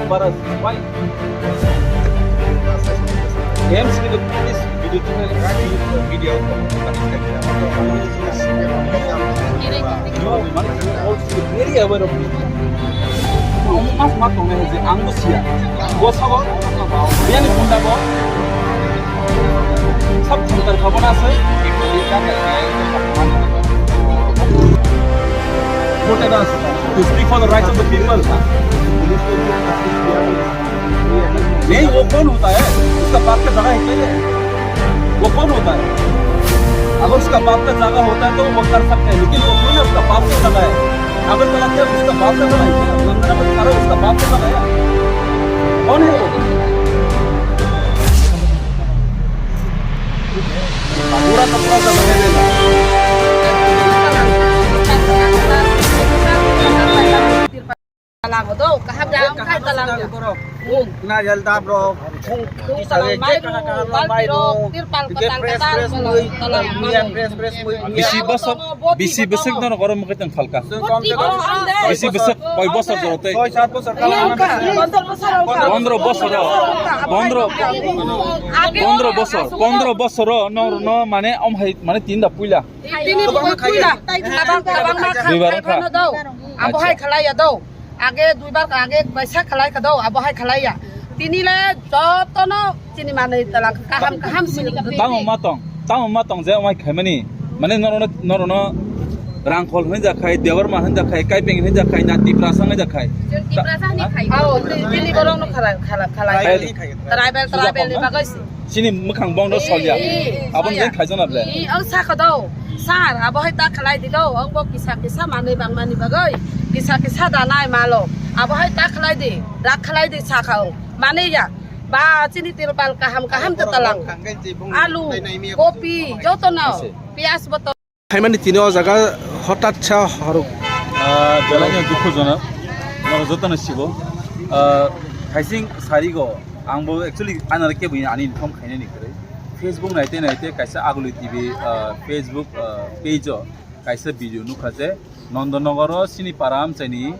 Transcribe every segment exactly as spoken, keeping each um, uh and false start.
Para, why? A M C ni this video tu video, video. No, man, also very aware of this. Mas mat tong nai je ang bo sia. Bo sabo, biyani bunda bo. Sab center khabana se. Protect us to speak for the rights of the people. नहीं, वो कौन होता है? उसका बाप का जगह है क्या ये? वो कौन होता है? अगर उसका बाप का जगह होता है तो वो कर सकते हैं, लेकिन वो थोड़ी ना उसका बाप का जगह है। अगर गलत है, उसका बाप का जगह है क्या? लंदन में सारा उसका बाप का जगह है। कौन है वो? Pura to pura sa bane de. Talang do, kaham da, kaham talang da. Nariyal dap rok, talang mai rok, tirpal katang katang, talang mai rok. Bisi bosor, bisi bosor no goro mukhe tang phalka. Bisi bosor, koi bosor joro tei? Pondro bosor, pondro, pondro bosor, pondro bosor no, no mane om hai mane tinda puila. Tini puila, tabang tabang ma kha. Duibar khai wngkha? Phano do. Abo hai khalai ya do. Age duibar kha, age baisa khalai kha do, abo hai khalai ya. Tini le joto no chini manwi talang kaham kaham sini. Tamo ma tong, tamo ma tong je omai khaimani. Mane norono, norono Rangkhol hinja khai, Debbarma hinja khai, Kaipeng hinja khai, na Tiprasa hinja khai. Tiprasa ni khai. Ao, tini borok no khalai, khalai, khalai. Tribal, tribal ni bagwi si. Chini mwkhang bong no solya. Aboni jeng khaijana ble. Ang sakha do. Sir, abo hai ta khalai di do. Ang bo kisa kisa manwi bang mani bagwi. Kisa kisa da nai malo. Abo hai ta khalai di. Rak khalai di sakha ang. Mani ya. Ba chini tirpal kaham kaham ta talang. Alu, kopi, joto no. Piyaj boto. Phaimani tini o jaga hotat sa horuk. Ah, belai no dukhujonok, norok jotono sibo. Ah, thaising sarigo, ang bo actually anare kebo ani inform khainani kwrwi. Facebook naite naite kaisa Aguli T V, ah, Facebook, ah, page o kaisa video nukha je Nondonogoro chini para amchaini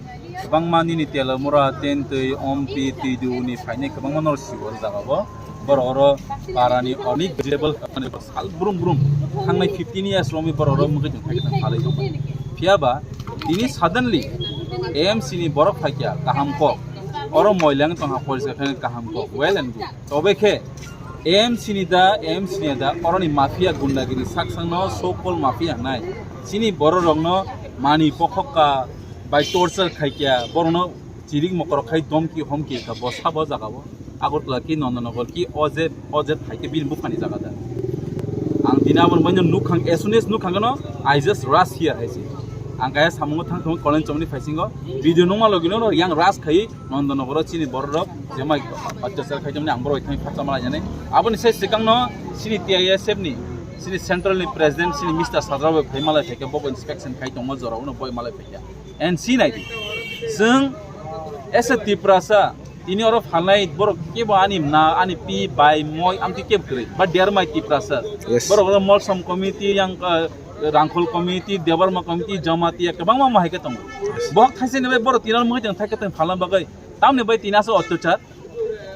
kwbangma nini Telamura, Tentwi, Ompi, Twidu ni phainai kwbangma norok sibo o jaga o. Borok oro parani onek vegetable sal brum brum thangnai fifteen years romwi borok oro mungkhe chwng thai thang phalai tongkha. Phiya ba tini suddenly A M C ni borok phaikya kaham kok, oro moilang tongkha, poriskar khe kaham kok, well and good. Tobe khe A M C ni da, A M C ni da oroni mafia gundagiri saksangno so called mafia hnai. Chini borok rokno mani pokhokka bai torture khaikya, borokno chirik mokorok khai domki homki ka bo sabo jaga o. Agartala ki Nondonogor ki o je, o je thai ke bini buphani jaga da. Ang tini aboni baino nukhang, as soon as nukhang no, I just rush here hai se. Ang kaya samungo thang thang kolen chomni phaisingo video nungma logi no yang rush khai Nondonogoro chini borok rok jemai atyachar khai chomni ang borok thang phatsa malai jani. Aboni sai sikang no chini T I S F ni, chini central ni president chini Mister Sajra bai phai malai phai ke bo inspection khai tongma jora uno boi malai phai. And si nai di. Chwng as a Tiprasa, tini oro phalnai borok kebo ani na, ani pi, bai, moi, amtwi kebo kwrwi. Ba dermai Tiprasa. Yes. Borok oro Molsom committee, yang, uh, Rangkhol committee, Debbarma committee, Jamatia, kwbangma mohai khe tongo. Bohok thaisani bai borok tini oro mohai tong thai khe tong phalna bagwi. Tamni bai tini aswk otyochar.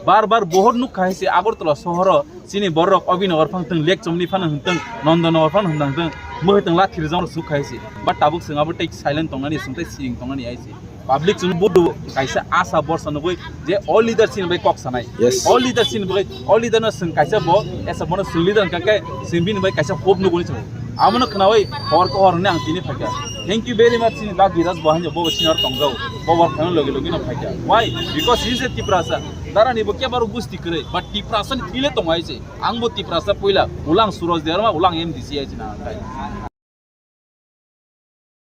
Bar bar bohor nukha hai se Agartala sohoro chini borok Abhinagar phang thung, Lekchomni phano hwn thung, Nondonogor phano hwn thung, mwkhwtwng lathi rijak rok suk hai se. But tabuk chwng abo tei silent tongnani, chwng tei siring tongnani hai se. Public chwng budu kaisa asa borsa nugui je all leader chini bai kok sanai. Yes. All leader chini bai, all leader no chwng kaisa bo, esa bono chwng leader hwnkha khe chwng bini bai kaisa hope nuguni chwng. Abono khnaui hor ko hor hwnwi ang tini phaikha. Thank you very much chini Bagiraj bo haino bo senior tongjao. Bo bor phano logi logi no phaikha. Why? Because he is a Tiprasa. Darani bo kebaro gusti kwrwi, but Tiprasa ni thwi le tongo hai se. Ang bo Tiprasa puila, ulang Suraj Debbarma, ulang M D C hai se na kai.